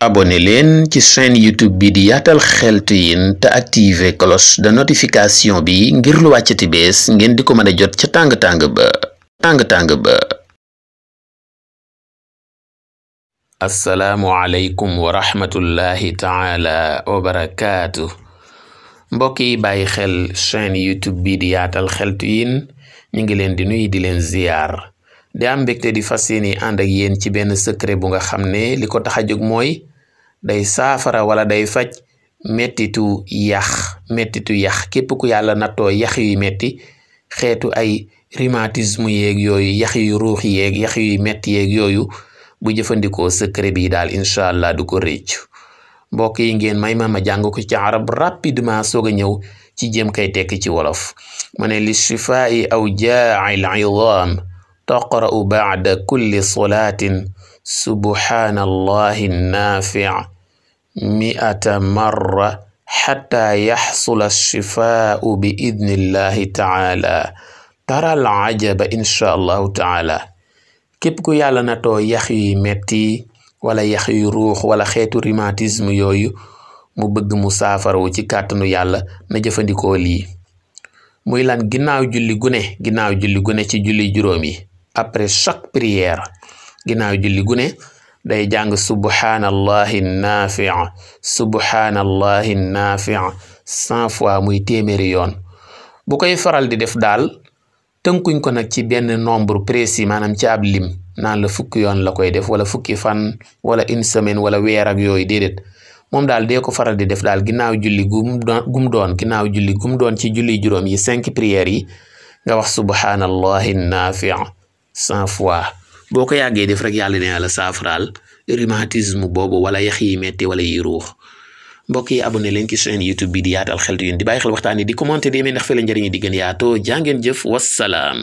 abonné leen ci chaîne YouTube bi di Yaatal Xeltu Yin te activer cloche de notification bi ngir lu wàccati bees ngeen di ko mën a jot ca tàng-tàng ba. assalaamu aleykum wa rahmatullahi taala wa barakaatu. mbokk yi bàyyi xel chaîne YouTube bi di Yaatal Xeltu Yin ñu ngi leen di nuyu di leen ziyaar di am mbégte di fas yéene ànd ak yéen ci benn secret bu nga xam ne li ko tax a jóg mooy day saafara wala day faj mettitu yax képp ku yàlla nattoo yax yuy metti xeetu ay rhumatisme yeeg yooyu yax yu ruux yeeg yax yuy metti yeeg yooyu bu jëfandikoo secret bi daal incha allah du ko réccu. mbokk yi ngeen may ma jàng ko ci arab rapidement soog a ñëw ci jëm kay tekk ci wolof ma ne li shifaa'i awjaa'i al-'idhaam taqra'u ba'da kulli salaatin subhaanallahi naafi' 100 marra xataa yaxsula shifaa'u bi idnillahi taala taral ajaba incha allahu taala. képp ku yàlla na too yax yuy metti wala yax yu ruux wala xeetu rhumatisme yooyu mu bëgg mu saafarawu ci kàttanu yàlla na jëfandikoo lii. muy lan ginnaaw julli gune ci julli juróom yi après chaque prière ginnaaw julli gune day jàng subhaanallahi naafi' 100 fois muy téeméeri yoon. bu koy faral di def daal tënkuñ ko nag ci benn nombre précis maanaam ci ab lim naan la fukki yoon la koy def wala fukki fan wala une semaine wala weer ak yooyu déedéet moom daal dee ko faral di def daal ginnaaw julli gum doon ci julli juróom yi 5 prières yi nga wax subhaanallahi naafi' 100 fois. boo ko yàggee def rek yàlla ne la saafaraal rhumatisme boobu wala yax yi metti wala yi ruux. mbokk yi abonné leen ci chaîne YouTube bi di Yaatal Xeltu Yin di bàyyi xel waxtaan yi di commenter di ndax fi la njëriñ di gën yaatoo jàngeen jëf wassalaam.